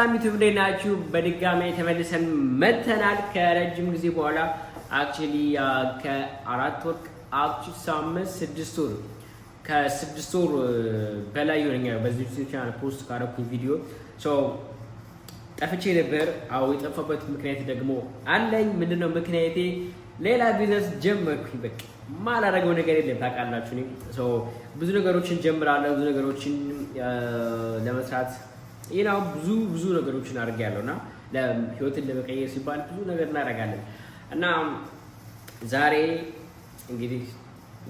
YouTube እንዴት ናችሁ? በድጋሚ ተመልሰን መተናል ከረጅም ጊዜ በኋላ፣ actually ከ4 ወር፣ actually 5፣ 6 ወር፣ ከ6 ወር በላይ ይሆነኛል በዚህ YouTube channel post ካረኩኝ ቪዲዮ ጠፍቼ ነበር። አዎ፣ የጠፋበት ምክንያት ደግሞ አለኝ። ምንድነው ምክንያቴ? ሌላ ቢዝነስ ጀመርኩኝ። በቃ ማላደርገው ነገር የለም፣ ታውቃላችሁ። እኔ ብዙ ነገሮችን ጀምራለሁ፣ ብዙ ነገሮችን ለመስራት ብዙ ብዙ ነገሮችን አድርጌያለሁ እና ህይወትን ለመቀየር ሲባል ብዙ ነገር እናደርጋለን። እና ዛሬ እንግዲህ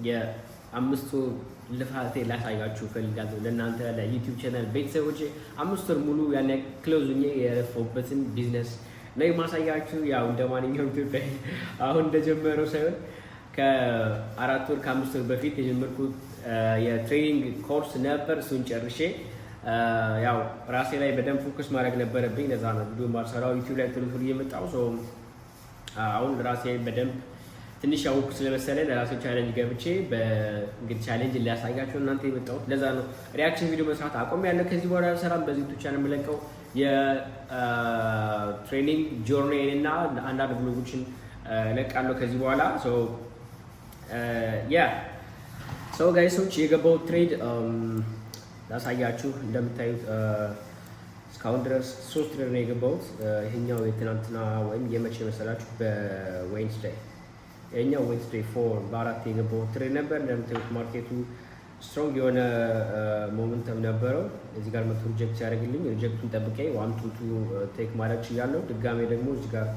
የ5 ወር ልፋቴ ላሳያችሁ እፈልጋለሁ። ለእናንተ ለ YouTube channel ቤተሰቦች 5 ወር ሙሉ ያን close ሆኜ የለፋሁበትን ቢዝነስ ነው የማሳያችሁ። ያው እንደ ማንኛውም ኢትዮጵያ አሁን እንደጀመረው ሳይሆን ከ4 ወር፣ ከ5 ወር በፊት የጀመርኩት የ training course ነበር። እሱን ጨርሼ ያው ራሴ ላይ በደንብ focus ማድረግ ነበረብኝ። ለዛ ነው ቪዲዮ ማልሰራው፣ YouTube ላይ ቶሎ ቶሎ እየመጣሁ። አሁን ራሴ በደንብ ትንሽ ያወኩ ስለመሰለኝ ለራሴ challenge ገብቼ እንግዲህ challenge ሊያሳያቸው እናንተ የመጣሁት ለዛ ነው። Reaction ቪዲዮ መስራት አቆሜያለሁ። ከዚህ በኋላ አልሰራም። በዚህ YouTube channel የምለቀው የ training journey ን እና አንዳንድ vlog ኦችን እለቃለሁ ከዚህ በኋላ። Yeah, so guys ኦች፣ የገባው trade ላሳያችሁ። እንደምታዩት እስካሁን ድረስ ሶስት trade ነው የገባሁት። ይሄኛው የትናንትና ወይም የመቼ መሰላችሁ? በ Wednesday፣ ይሄኛው Wednesday 4 በ4 የገባሁት trade ነበር። እንደምታዩት market ኡ strong የሆነ momentum ነበረው። እዚህ ጋር መቶ reject ሲያደርግልኝ reject ኡን ጠብቄ one to two take ማድረግ ችያለሁ። ድጋሜ ደግሞ እዚህ ጋር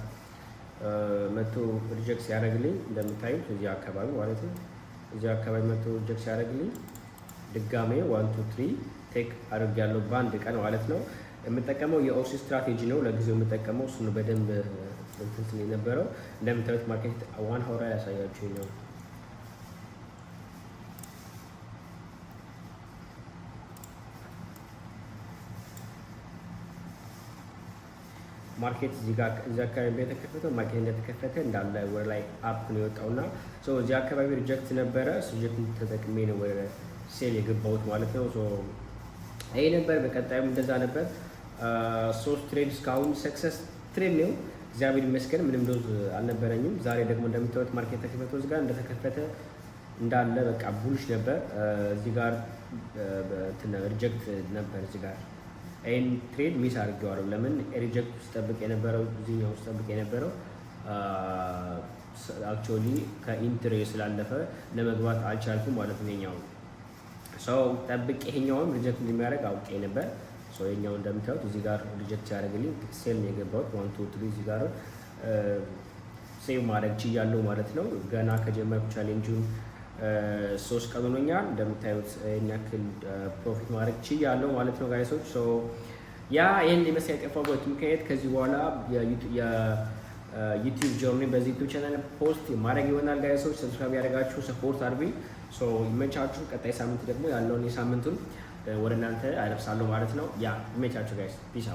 መቶ reject ሲያደርግልኝ፣ እንደምታዩት እዚህ አካባቢ ማለት ነው። እዚህ አካባቢ መቶ reject ሲያደርግልኝ ድጋሜ one to three take አድርጌያለሁ በአንድ ቀን ማለት ነው። የምጠቀመው የ OC strategy ነው። ለጊዜው የምጠቀመው እሱን በደንብ እንትን ስል የነበረው። እንደምታዩት market 1 hour ላይ ያሳያችሁ ነው። Market እዚህ አካባቢ የተከፈተው፣ market እንደተከፈተ እንዳለ ወደ ላይ up ነው የወጣው እና እዚህ አካባቢ reject ነበረ። Reject ተጠቅሜ ነው ወደ sell የገባሁት ማለት ነው። ይሄ ነበር። በቀጣዩም እንደዛ ነበር። ሶስት trade እስካሁን success trade ነው። እግዚአብሔር ይመስገን ምንም loss አልነበረኝም። ዛሬ ደግሞ እንደምታዩት market ተከፈተ፣ እዚህ ጋር እንደተከፈተ እንዳለ በቃ bullish ነበር። እዚህ ጋር reject ነበር። እዚህ ጋር ይህን trade miss አድርጌዋለሁ። ለምን? Reject ውስጥ ጠብቅ የነበረው፣ እዚህኛው ውስጥ ጠብቅ የነበረው actually ከ entry ስላለፈ ለመግባት አልቻልኩም ማለት ነው። ይኸኛው so ጠብቅ፣ ይሄኛውን reject እንደሚያደርግ አውቄ ነበር። ይሄኛው እንደምታዩት እዚህ ጋር reject ሲያደርግልኝ sell ነው የገባሁት። One to three እዚህ ጋር save ማድረግ ችያለሁ ማለት ነው። ገና ከጀመርኩ challenge ኡን 3 ቀን ሆኖኛል። እንደምታዩት ይሄን ያክል profit ማድረግ ችያለሁ ማለት ነው guys ኦች። Yeah፣ ይህን የመሰለ የጠፋበት ምክንያት ከዚህ በኋላ የ YouTube journey በዚህ YouTube channel post ማድረግ ይሆናል guys ኦች። Subscribe ያደረጋችሁ support አድርጉኝ። ይመቻችሁ። ቀጣይ ሳምንት ደግሞ ያለውን የሳምንቱን ወደ እናንተ አደርሳለሁ ማለት ነው። Yeah፣ ይመቻችሁ guys። Peace out።